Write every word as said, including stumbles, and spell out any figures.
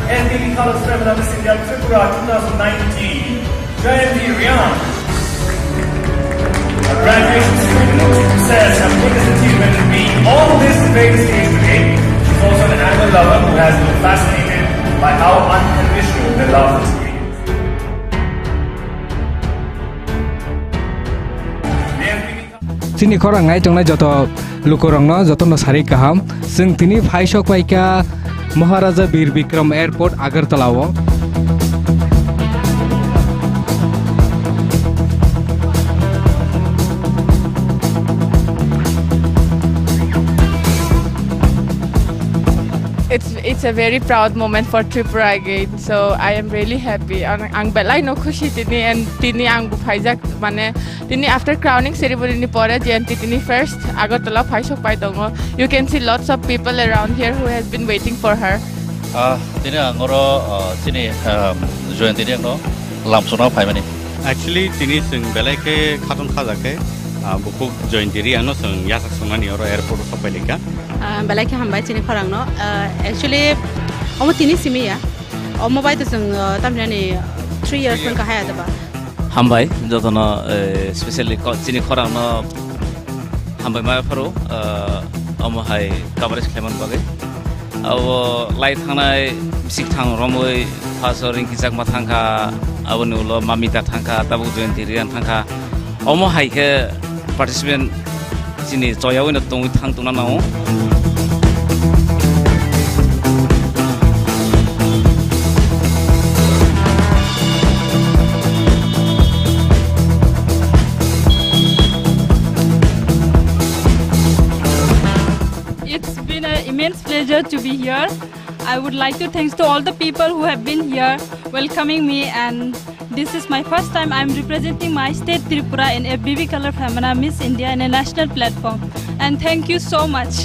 N P P Colors Femina Miss India Tripura two thousand nineteen, Jayanti Reang. A graduation student who says her biggest achievement in being on this very stage today. She's also an animal lover who has been fascinated by how unconditional their love is. Chini khorang nai tongnai joto lukurokno jotono sari kaham. Chwng tini phaisok paikha Maharaja Bir Bikram Airport, Agartala o. It's, it's a very proud moment for Tripura again. So I am really happy. Ang, ang belai no khusi tini, and tini ang bo phaijak, mane, tini after crowning ceremony ni pore Jayanti tini first Agartala phaisok pai tongo. You can see lots of people around here who has been waiting for her. Ah, tini ang oro, ah, chini, ah, Jayanti Reang no lamsong no phaimani. Actually, tini chwng belai khe khatung khaja khe, ah, bukhuk Jayanti Reang no chwng yachak songmani oro airport o sok pai laikha. Ah, belai khe hambai chini khorang no. Ah, actually, omo tini simi ya. Omo bai to chwng, ah, tamhinani three years wngkha hai adaba. Hambai jotono, eh, specially ko-, chini khorang no hambai ma pharo, ah, omo hai coverage khlaimani bagwi. Abo lai thangnai bsik thang romwi first o Rinki Chakma thangkha, aboni ulo Mamita thangkha, tabuk Jayanti Reang thangkha. Omo hai khe participant chini choyawi no tongwi thang tongna nango. It's been an immense pleasure to be here. I would like to thanks to all the people who have been here welcoming me, and this is my first time I'm representing my state Tripura in a B B Color Femina Miss India in a national platform. And thank you so much.